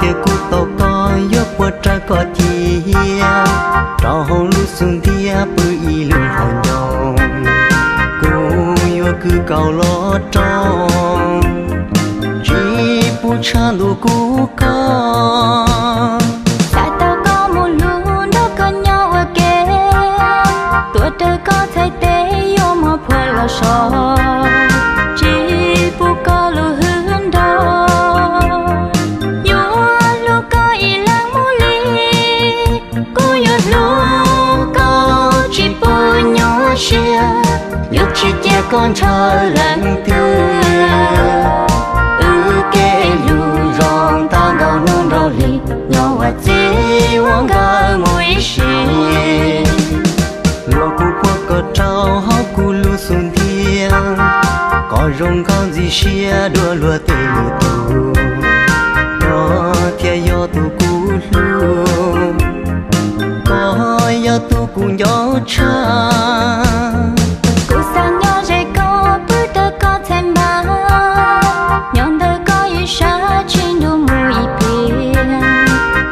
Tias kuv tau koj yuav puas raws koj cia, rau hauv lub xub ntiag pw ib lub hauv ncoo. Kuv yuav kwv kaus los rau, tsis pub tshav ntuj kub koj. Xav tau koj mus hlub nrog koj nyob ua ke, tuav rawv koj txhais tes yuav mos phua los so, tsis pub koj lub hwj nrog. Yuav hlub koj ib leeg mus li, kuv yuav hlub koj tsis pub nyuaj siab. Yuav tsis cia koj ntshaw leej twg, wb kev hlub zoo tau nkaus hnub nraug li, nyob ua txiv ua nkawm mus ib sim. Los kuv puag koj rau hauv kuv lub xub ntiag, koj zoo nkauj ntxim siab dua luag tej lwm tus. Koj thiaj yog tus kuv hlub, koj yog tus kuv nco tshaj. Kuv xav nyob ze koj, pw raws koj txhais npab, nyob ntawm koj ib sab tsis nrug mus ib pliag,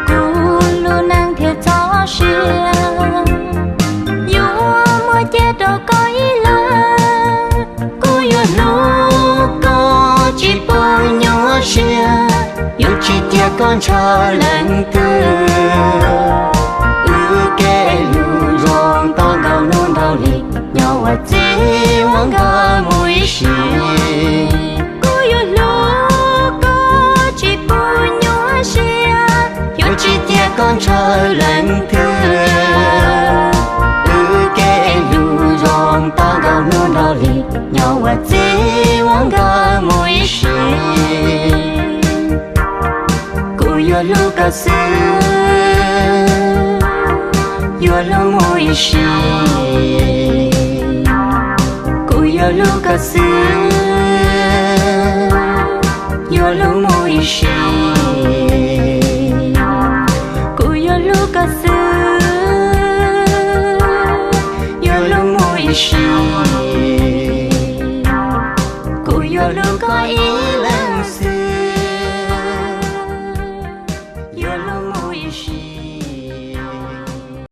kuv lub neej thiaj txoj sia. Yuav muaj cia rau koj ib leeg, kuv yuav hlub koj tsis pub nyuaj siab. Yuav tsis cia koj ntshaw leej twg, wb kev hlub zoo tau nkaus hnub nraug li, nyob ua txiv ua nkawm mus ib sim. Kuv yuav hlub koj tsis pub nyuaj siab, yuav tsis cia koj ntshaw leej twg, wb kev hlub zoo tau nkaus hnub nraug li, nyob ua txiv ua nkawm mus ib sim. Kuv yuav hlub koj xwb, yuav hlub mus ib sim. Kuv yuav hlub koj xwb, yuav hlub mus ib sim. Kuv yuav hlub koj xwb, yuav hlub mus ib sim. Kuv yuav hlub koj ib leeg.